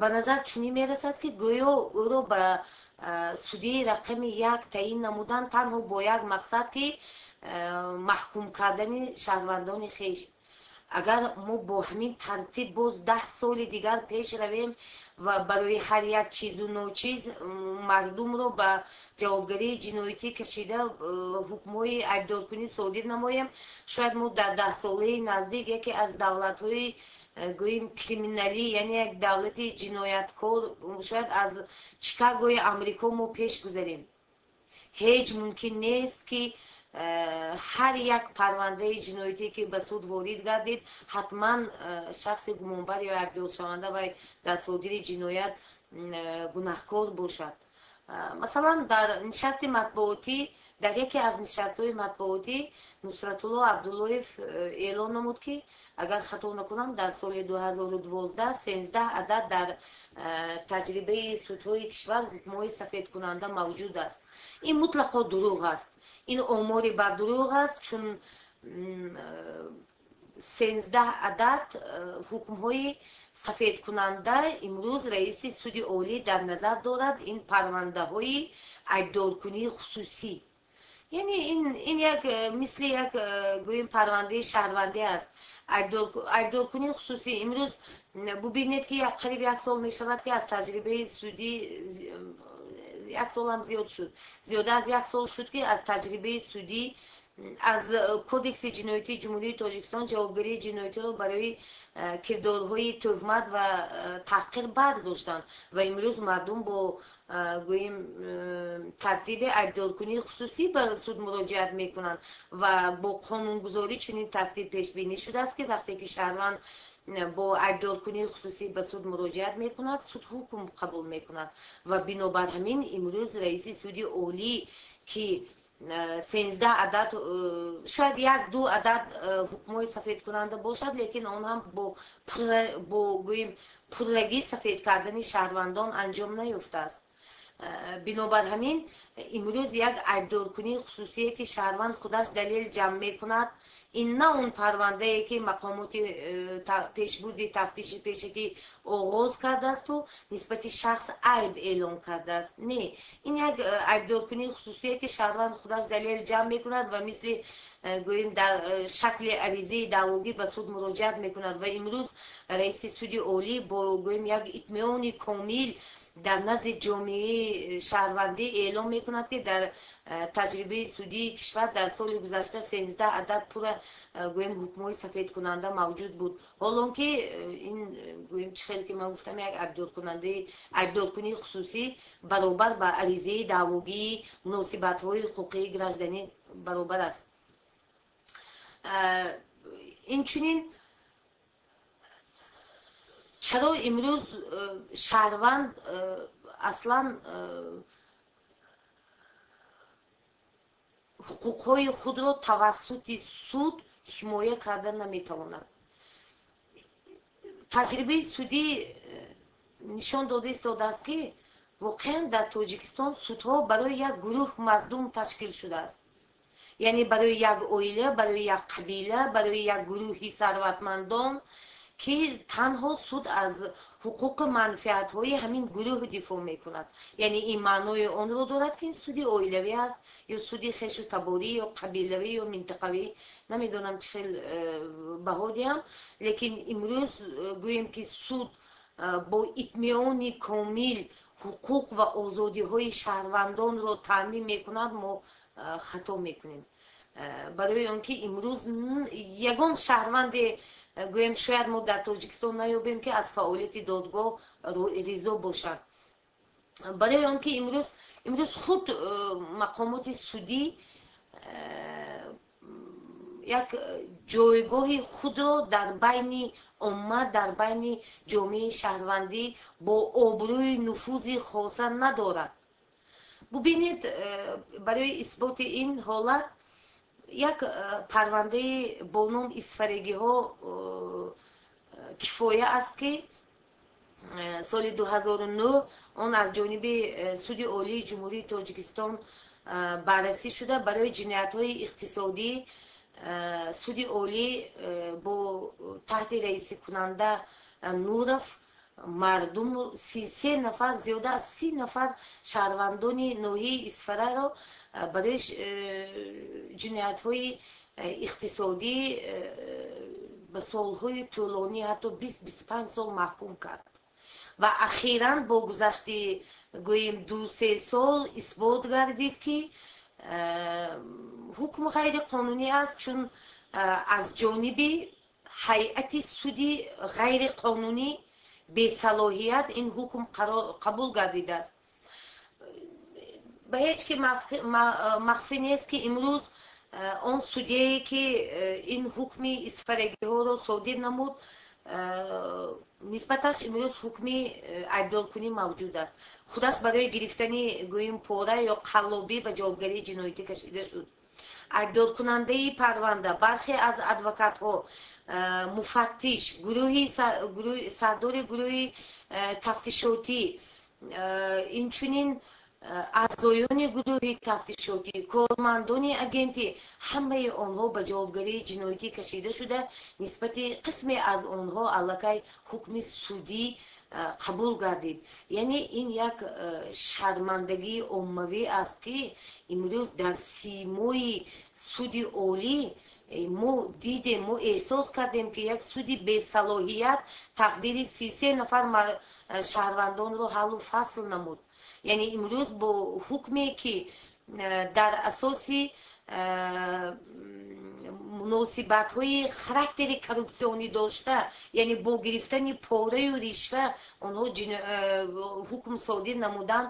Ба назар чунин мерасад, ки гӯё ӯро ба судияи рақами як таъин намудан танҳо бо як мақсад, ки маҳкум кардани шаҳрвандони хеш. Агар мо бо ҳамин тартиб боз 10 соли дигар пеш равем ва барои ҳар як чизу ночиз мардумро ба ҷавобгарии ҷиноятӣ кашида, ҳукмҳои айбдоркунӣ содир намоем, шояд мо дар даҳсолаи наздик яке аз давлатҳои, гӯем, криминалӣ, яъне як давлати ҷинояткор, шояд аз Чикагои Амрико мо пеш гузарем. Ҳеҷ мумкин нест, ки Ҳар як парвандаи ҷиноятӣ, ки ба суд ворид гардид, ҳатман шахси гумонбар ё айбдоршаванда вай дар содири ҷиноят гунаҳкор бошад. Масалан, дар нишасти матбуотӣ, дар яке аз нишастҳои матбуотӣ Нусратулло Абдуллоев эълон намуд, ки агар хато накунам, дар соли 2012 13 адад дар таҷрибаи судҳои кишвар ҳукмҳои сафедкунанда мавҷуд аст. Ин мутлақо дурӯғ аст, ин омори бардурӯғ аст, чун 13 адад ҳукмҳои сафедкунанда имрӯз раиси суди олӣ дар назар дорад ин парвандаҳои айбдоркунии хусусӣ, яъне ин як мисли як, гӯем, парвандаи шаҳрвандӣ аст. Айбдоркунии хусусӣ имрӯз бубинед, ки қариб як сол мешавад, ки аз таҷрибаи судӣ, як солам зиёд шуд, зиёда аз як сол шуд, ки аз таҷрибаи судӣ, аз Кодекси ҷиноятии Ҷумҳурии Тоҷикистон ҷавобгарии ҷиноятиро барои кирдорҳои тӯҳмат ва таҳқир бардоштанд ва имрӯз мардум бо, гӯем, тартиби айбдоркунии хусусӣ ба суд муроҷиат мекунанд. Ва бо қонунгузорӣ чунин тартиб пешбинӣ шудааст, ки вақте ки шаҳрванд бо айбдоркунии хусусӣ ба суд муроҷиат мекунад, суд ҳукм қабул мекунад. Ва бинобар ҳамин имрӯз раиси суди олӣ, ки 13 адад, шояд як ду адад ҳукмҳои сафедкунанда бошад, лекин он ҳам бо, гӯем, пуррагӣ сафед кардани шаҳрвандон анҷом наёфтааст. Бинобар ҳамин имрӯз як айбдоркунии хусусие, ки шаҳрванд худаш далел ҷамъ мекунад, ин на он парвандае, ки мақомоти пешбурди тафтиши пешакӣ оғоз кардаасту нисбати шахс айб эълон кардааст. Не, ин як айбдоркунии хусусие, ки шаҳрванд худаш далел ҷамъ мекунад ва мисли, гӯем, дар шакли аризаи даъвогӣ ба суд муроҷиат мекунад. Ва имрӯз раиси суди олӣ бо, гӯем, як итминони комил дар назди ҷомеаи шаҳрвандӣ эълон мекунад, ки дар таҷрибаи судии кишвар дар соли гузашта 13 адад пурра, гӯем, ҳукмҳои сафедкунанда мавҷуд буд, ҳолон ки ин, гӯем, чӣ хеле ки ман гуфтам, як айбдоркунии хусусӣ баробар ба аризаи даъвогии муносибатҳои ҳуқуқии гражданӣ баробар аст. Инчунин, чаро имрӯз шаҳрванд аслан ҳуқуқҳои худро тавассути суд ҳимоя карда наметавонад? Таҷрибаи судӣ нишон дода истодааст, ки воқеан дар Тоҷикистон судҳо барои як гурӯҳ мардум ташкил шудааст, яъне барои як оила, барои як қабила, барои як гурӯҳи сарватмандон, ки танҳо суд аз ҳуқуқу манфиатҳои ҳамин гурӯҳ дифоъ мекунад. Яъне ин маънои онро дорад, ки ин суди оилавӣ аст ё суди хешу таборӣ ё қабилавӣ ё минтақавӣ, намедонам чӣ хел баҳо диҳам, лекин имрӯз гӯем, ки суд бо итминони комил ҳуқуқ ва озодиҳои шаҳрвандонро таъмин мекунад, мо хато мекунем. Барои он ки имрӯз ягон шаҳрванде, гӯем, шояд мо дар Тоҷикистон наёбем, ки аз фаъолияти додгоҳ ризо бошад. Барои он ки имрӯз худ мақомоти судӣ як ҷойгоҳи худро дар байни омма, дар байни ҷомеаи шаҳрвандӣ бо обрӯи нуфузи хоса надорад. Бубинед, барои исботи ин ҳолат як парвандаи бо ном исфарагиҳо кифоя аст, ки соли 2009 он аз ҷониби Суди Олии Ҷумҳурии Тоҷикистон баррасӣ шуда, барои ҷиноятҳои иқтисодӣ Суди Олӣ бо таҳти раисикунанда Нуров мардум 33 нафар, зиёда аз 30 нафар шаҳрвандони ноҳияи Исфараро барои ҷиноятҳои иқтисодӣ ба солҳои тӯлонӣ, ҳатто 20-25 сол маҳкум кард. Ва ахиран бо гузашти, гӯем, 2-3 сол исбот гардид, ки ҳукм ғайриқонунӣ аст, чун аз ҷониби ҳайати суди ғайриқонунӣ бесалоҳият ин ҳукм қабул гардидааст. Ба ҳеҷ ки махфӣ нест, ки имрӯз Он судьяе, ки ин ҳукми исфарагиҳоро содир намуд, нисбаташ имрӯз ҳукми айбдоркунӣ мавҷуд аст. Худаш барои гирифтани, гӯем, пора ё қаллобӣ ба ҷавобгарии ҷиноятӣ кашида шуд. Айбдоркунандаи парванда, бархе аз адвокатҳо, муфаттиш, гурӯҳи сардори гурӯҳи тафтишотӣ, инчунин аъзоёни гурӯҳи тафтишотӣ, кормандони агентӣ, ҳамаи онҳо ба ҷавобгарии ҷиноятӣ кашида шуда, нисбати қисме аз онҳо аллакай ҳукми судӣ қабул гардид. Яъне ин як шармандагии оммавӣ аст, ки имрӯз дар симои Суди Олӣ мо дидем, мо эҳсос кардем, ки як суди бесалоҳият тақдири 33 нафар шаҳрвандонро ҳаллу фасл намуд. Яъне имрӯз бо ҳукме, ки дар асоси муносибатҳои характери коррупсионӣ дошта, яъне бо гирифтани пораю ришва онҳо ҳукм содир намуданд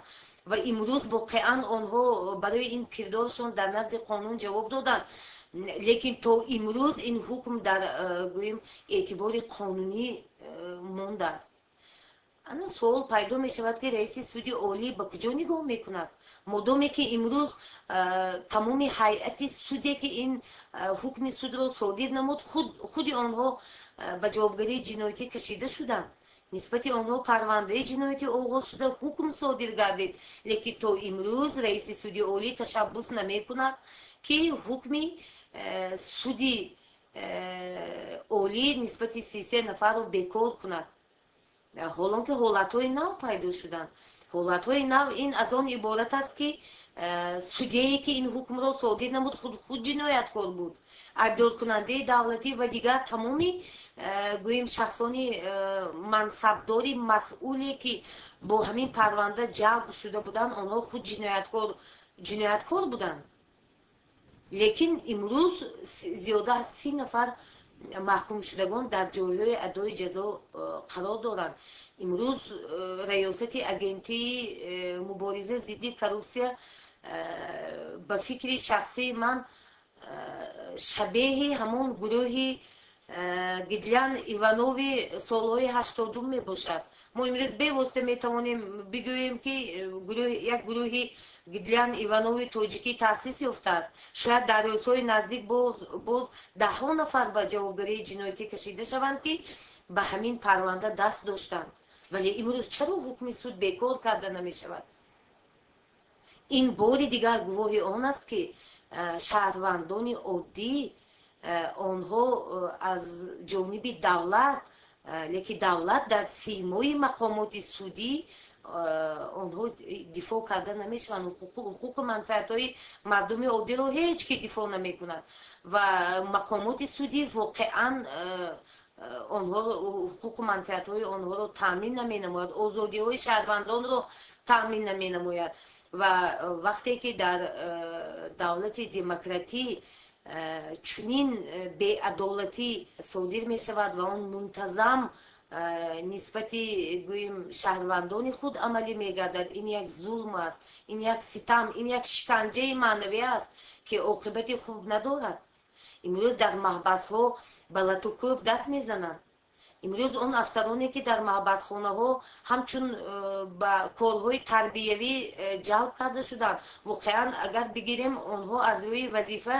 ва имрӯз воқеан онҳо барои ин кирдорашон дар назди қонун ҷавоб доданд, лекин то имрӯз ин ҳукм дар, гӯем, эътибори қонунӣ мондааст. Ана суол пайдо мешавад, ки раиси Суди Олӣ ба куҷо нигоҳ мекунад, модоме ки имрӯз тамоми ҳайати суде, ки ин ҳукми судро содир намуд, худи онҳо ба ҷавобгарии ҷиноятӣ кашида шуданд, нисбати онҳо парвандаи ҷиноятӣ оғоз шуда, ҳукм содир гардид, лекин то имрӯз раиси Суди Олӣ ташаббус намекунад, ки ҳукми Суди Олӣ нисбати 33 нафарро бекор кунад, ҳолон ки ҳолатҳои нав пайдо шуданд. Ҳолатҳои нав ин аз он иборат аст, ки судьяе, ки ин ҳукмро содир намуд, худ ҷинояткор буд. Айбдоркунандаи давлатӣ ва дигар тамоми, гӯем, шахсони мансабдори масъуле, ки бо ҳамин парванда ҷалб шуда буданд, онҳо худ ҷинояткор буданд. Лекин имрӯз зиёда аз 30 нафар маҳкумшудагон дар ҷойҳои адои ҷазо қарор доранд. Имрӯз раёсати Агентии мубориза зидди коррупсия, ба фикри шахсии ман, шабеҳи ҳамон гурӯҳи Гдлян Иванови солҳои 80-ум мебошад. Мо имрӯз бевосита метавонем бигӯем, ки як гурӯҳи Гдлян Иванови тоҷикӣ таъсис ёфтааст. Шояд дар рӯзҳои наздик боз даҳҳо нафар ба ҷавобгарии ҷиноятӣ кашида шаванд, ки ба ҳамин парванда даст доштанд. Вале имрӯз чаро ҳукми суд бекор карда намешавад? Ин бори дигар гувоҳи он аст, ки шаҳрвандони оддӣ, онҳо аз ҷониби давлат, лекин давлат дар симои мақомоти судӣ, онҳо дифоъ карда намешаванд. Ҳуқуқу манфиатҳои мардуми оддиро ҳеҷ ки дифоъ намекунад ва мақомоти судӣ воқеан онҳоро, ҳуқуқу манфиатҳои онҳоро таъмин наменамояд, озодиҳои шаҳрвандонро таъмин наменамояд. Ва вақте ки дар давлати демократӣ чунин беадолатӣ содир мешавад ва он мунтазам нисбати, гӯем, шаҳрвандони худ амалӣ мегардад, ин як зулм аст, ин як ситам, ин як шиканҷаи маънавӣ аст, ки оқибати хуб надорад. Имрӯз дар маҳбасҳо ба латукӯб даст мезананд. Имрӯз он афсароне, ки дар маҳбасхонаҳо ҳамчун ба корҳои тарбиявӣ ҷалб карда шуданд, воқеан агар бигирем, онҳо аз рӯи вазифа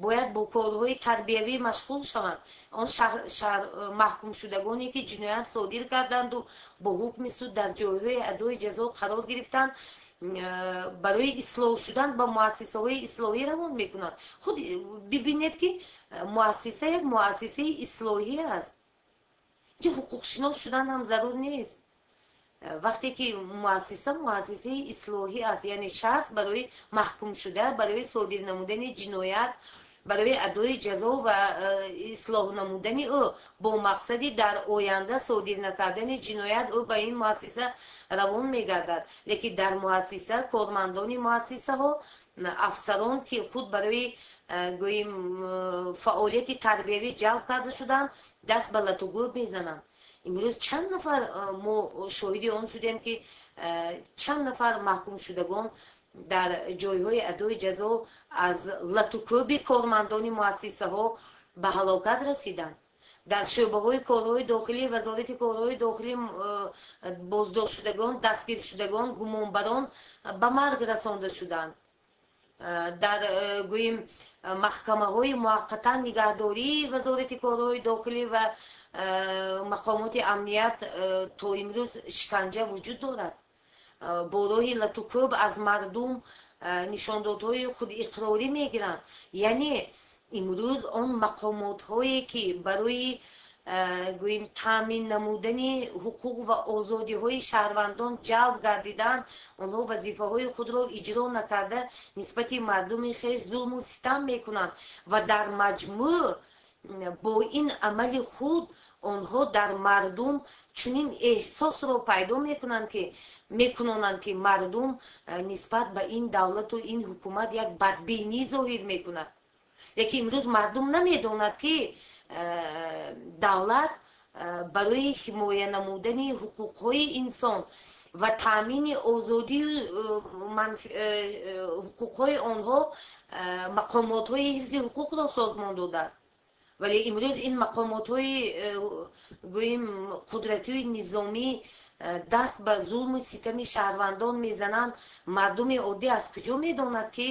бояд бо корҳои тарбиявӣ машғул шаванд. Он маҳкумшудагоне, ки ҷиноят содир карданду бо ҳукми суд дар ҷойҳои адои ҷазо қарор гирифтанд, барои ислоҳ шудан ба муассисаҳои ислоҳӣ равон мекунанд. Худ бибинед, ки муассиса як муассисаи ислоҳӣ аст. Инҷа ҳуқуқшинос шудан ҳам зарур нест. Вақте ки муассиса муассисаи ислоҳӣ аст, яъне шахс барои маҳкумшуда барои содир намудани ҷиноят, барои адои ҷазо ва ислоҳ намудани ӯ бо мақсади дар оянда содир накардани ҷиноят ӯ ба ин муассиса равон мегардад. Лекин дар муассиса кормандони муассисаҳо, афсарон, ки худ барои, гӯем, фаъолияти тарбиявӣ ҷалб карда шуданд, даст ба латугӯб мезананд. Имрӯз чанд нафар, мо шоҳиди он шудем, ки чанд нафар маҳкумшудагон Дар ҷойҳои адои ҷазо аз латукӯби кормандони муассисаҳо ба ҳалокат расиданд. Дар шӯъбаҳои корҳои дохилӣ, Вазорати корҳои дохилӣ боздоштшудагон, дастгиршудагон, гумонбарон ба марг расонда шуданд. Дар, гӯем, маҳкамаҳои муваққатан нигаҳдории Вазорати корҳои дохилӣ ва мақомоти амният то имрӯз шиканҷа вуҷуд дорад. Бо роҳи латукӯб аз мардум нишондодҳои худиқрорӣ мегиранд. Яъне имрӯз он мақомотҳое, ки барои, гӯем, таъмин намудани ҳуқуқ ва озодиҳои шаҳрвандон ҷалб гардиданд, онҳо вазифаҳои худро иҷро накарда, нисбати мардуми хеш зулму ситам мекунанд ва дар маҷмӯъ бо ин амали худ онҳо дар мардум чунин эҳсосро пайдо мекунанд, ки мекунонанд, ки мардум нисбат ба ин давлату ин ҳукумат як бадбинӣ зоҳир мекунад. Лекин имрӯз мардум намедонад, ки давлат барои ҳимоя намудани ҳуқуқҳои инсон ва таъмини озодию ҳуқуқҳои онҳо мақомотҳои ҳифзи ҳуқуқро созмон додааст. Вале имрӯз ин мақомотҳои, гӯем, қудратии низомӣ даст ба зулму ситами шаҳрвандон мезананд. Мардуми оддӣ аз куҷо медонад, ки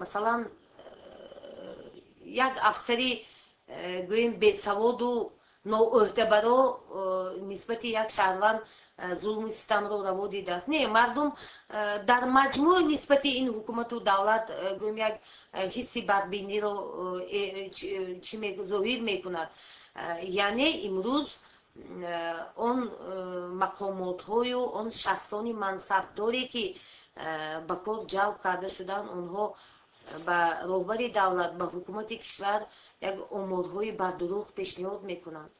масалан як афсари, гӯем, бесаводу ноӯҳдабаро нисбати як шаҳрванд зулму ситамро раво дидааст? Не, мардум дар маҷмӯъ нисбати ин ҳукумату давлат, гӯем, як ҳисси бадбиниро чӣ зоҳир мекунад. Яъне имрӯз он мақомотҳою он шахсони мансабдоре, ки ба кор ҷалб карда шуданд, онҳо ба роҳбари давлат, ба ҳукумати кишвар як оморҳои бардурӯғ пешниҳод мекунанд.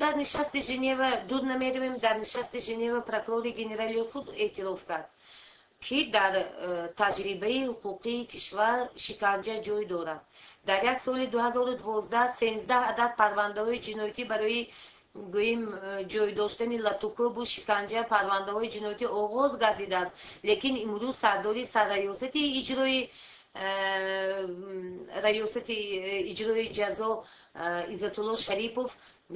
Дар нишасти Женева, дур намеравем, дар нишасти Женева прокурори генералии худ эътироф кард, ки дар таҷрибаи ҳуқуқии кишвар шиканҷа ҷой дорад. Дар як соли 2012 13 адад парвандаҳои ҷиноятӣ барои, гӯем, ҷой доштани латукӯбу шиканҷа парвандаҳои ҷиноятӣ оғоз гардидааст. Лекин имрӯз сардори сарраёсати иҷрои раёсати иҷрои ҷазо Иззатулло Шарипов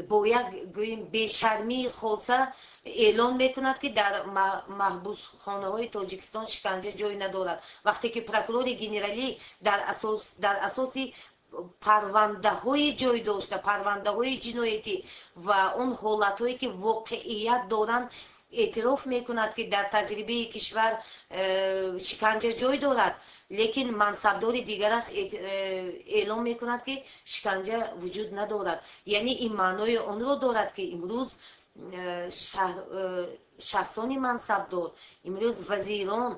бо як, гӯем, бешармии хоса эълон мекунад, ки дар маҳбусхонаҳои Тоҷикистон шиканҷа ҷой надорад, вақте ки прокурори генералӣ дар асоси парвандаҳои ҷой дошта, парвандаҳои ҷиноятӣ ва он ҳолатҳое, ки воқеият доранд, эътироф мекунад, ки дар таҷрибаи кишвар шиканҷа ҷой дорад, лекин мансабдори дигараш эълон мекунад, ки шиканҷа вуҷуд надорад. Яъне ин маънои онро дорад, ки имрӯз шахсони мансабдор, имрӯз вазирон,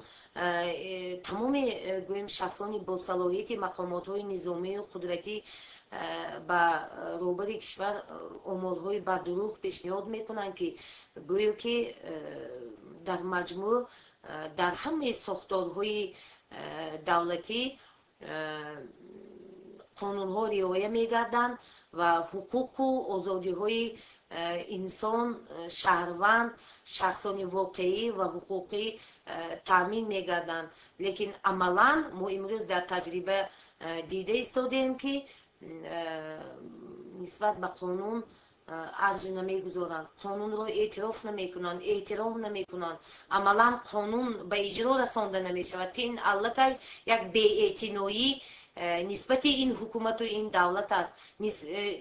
тамоми, гӯем, шахсони босалоҳияти мақомотҳои низомию қудратӣ ба роҳбари кишвар оморҳои бардурӯғ пешниҳод мекунанд, ки гӯё ки дар маҷмӯъ дар ҳамаи сохторҳои давлатӣ қонунҳо риоя мегарданд ва ҳуқуқу озодиҳои инсон, шаҳрванд, шахсони воқеӣ ва ҳуқуқӣ таъмин мегарданд. Лекин амалан мо имрӯз дар таҷриба дида истодем, ки нисбат ба қонун арҷ намегузоранд, қонунро эътироф намекунанд, эҳтиром намекунанд. Амалан қонун ба иҷро расонда намешавад, ки ин аллакай як беэътиноӣ нисбати ин ҳукумату ин давлат аст,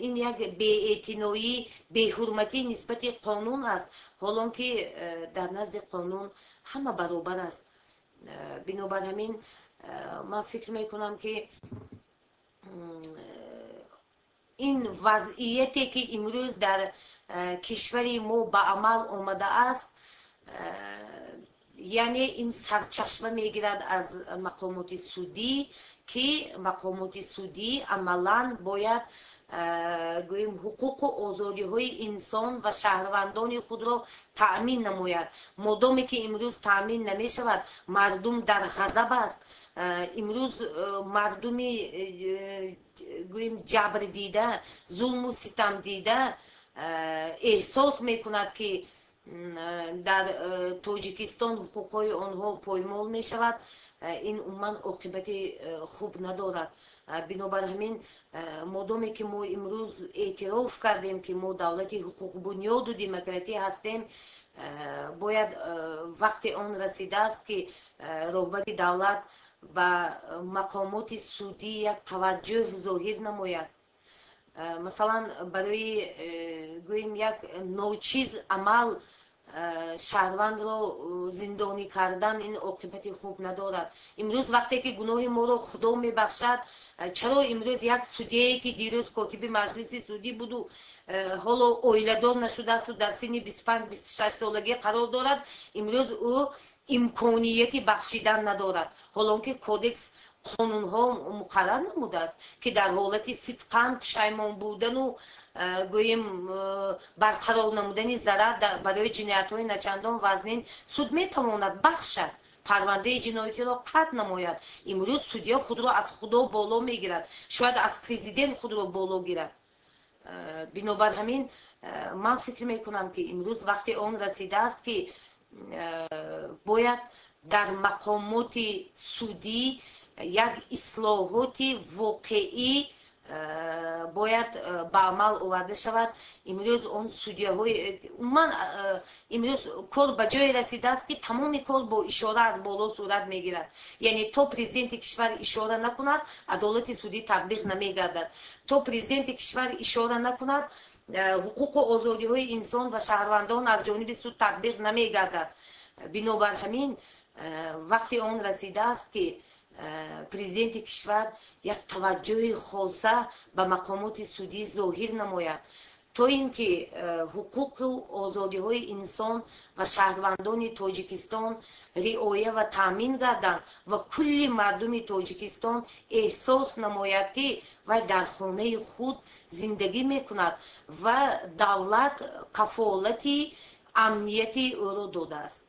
ин як беэътиноӣ, беҳурматӣ нисбати қонун аст, ҳолон ки дар назди қонун ҳама баробар аст. Бинобар ҳамин ман фикр мекунам, ки ин вазъияте, ки имрӯз дар кишвари мо ба амал омадааст, яъне ин сарчашма мегирад аз мақомоти судӣ, ки мақомоти судӣ амалан бояд, гӯем, ҳуқуқу озодиҳои инсон ва шаҳрвандони худро таъмин намояд. Модоме ки имрӯз таъмин намешавад, мардум дар ғазаб аст. Имрӯз мардуми, гӯем, ҷабрдида, зулму ситамдида эҳсос мекунад, ки Дар Тоҷикистон ҳуқуқҳои онҳо поймол мешавад, ин умуман оқибати хуб надорад. Бинобар ҳамин, модоме ки мо имрӯз эътироф кардем, ки мо давлати ҳуқуқбунёду демократӣ ҳастем, бояд вақти он расидааст, ки роҳбари давлат ба мақомоти судӣ як таваҷҷӯҳ зоҳир намояд. Масалан, барои, гӯем, як ночиз амал шаҳрвандро зиндонӣ кардан, ин оқибати хуб надорад. Имрӯз вақте ки гуноҳи моро Худо мебахшад, чаро имрӯз як судяе, ки дирӯз котиби маҷлиси судӣ буду ҳоло оиладор нашудаасту дар синни 25-26 солагӣ қарор дорад, имрӯз ӯ имконияти бахшидан надорад, ҳолон ки кодекс, қонунҳо муқаррар намудааст, ки дар ҳолати сидқан пушаймон будану, гӯем, барқарор намудани зарар барои ҷиноятҳои начандон вазнин суд метавонад бахшад, парвандаи ҷиноятиро қатъ намояд? Имрӯз судья худро аз Худо боло мегирад, шояд аз президент худро боло гирад. Бинобар ҳамин, ман фикр мекунам, ки имрӯз вақти он расидааст, ки бояд дар мақомоти судӣ як ислоҳоти воқеӣ бояд ба амал оварда шавад. Имрӯз он судяҳои умуман, имрӯз кор ба ҷое расидааст, ки тамоми кор бо ишора аз боло сурат мегирад. Яъне то президенти кишвар ишора накунад, адолати судӣ татбиқ намегардад. То президенти кишвар ишора накунад, ҳуқуқу озодиҳои инсон ва шаҳрвандон аз ҷониби суд татбиқ намегардад. Бинобар ҳамин, вақти он расидааст, ки президенти кишвар як таваҷҷӯҳи хоса ба мақомоти судӣ зоҳир намояд, то ин ки ҳуқуқу озодиҳои инсон ва шаҳрвандони Тоҷикистон риоя ва таъмин гарданд ва кулли мардуми Тоҷикистон эҳсос намояд, ки вай дар хонаи худ зиндагӣ мекунад ва давлат кафолати амнияти ӯро додааст.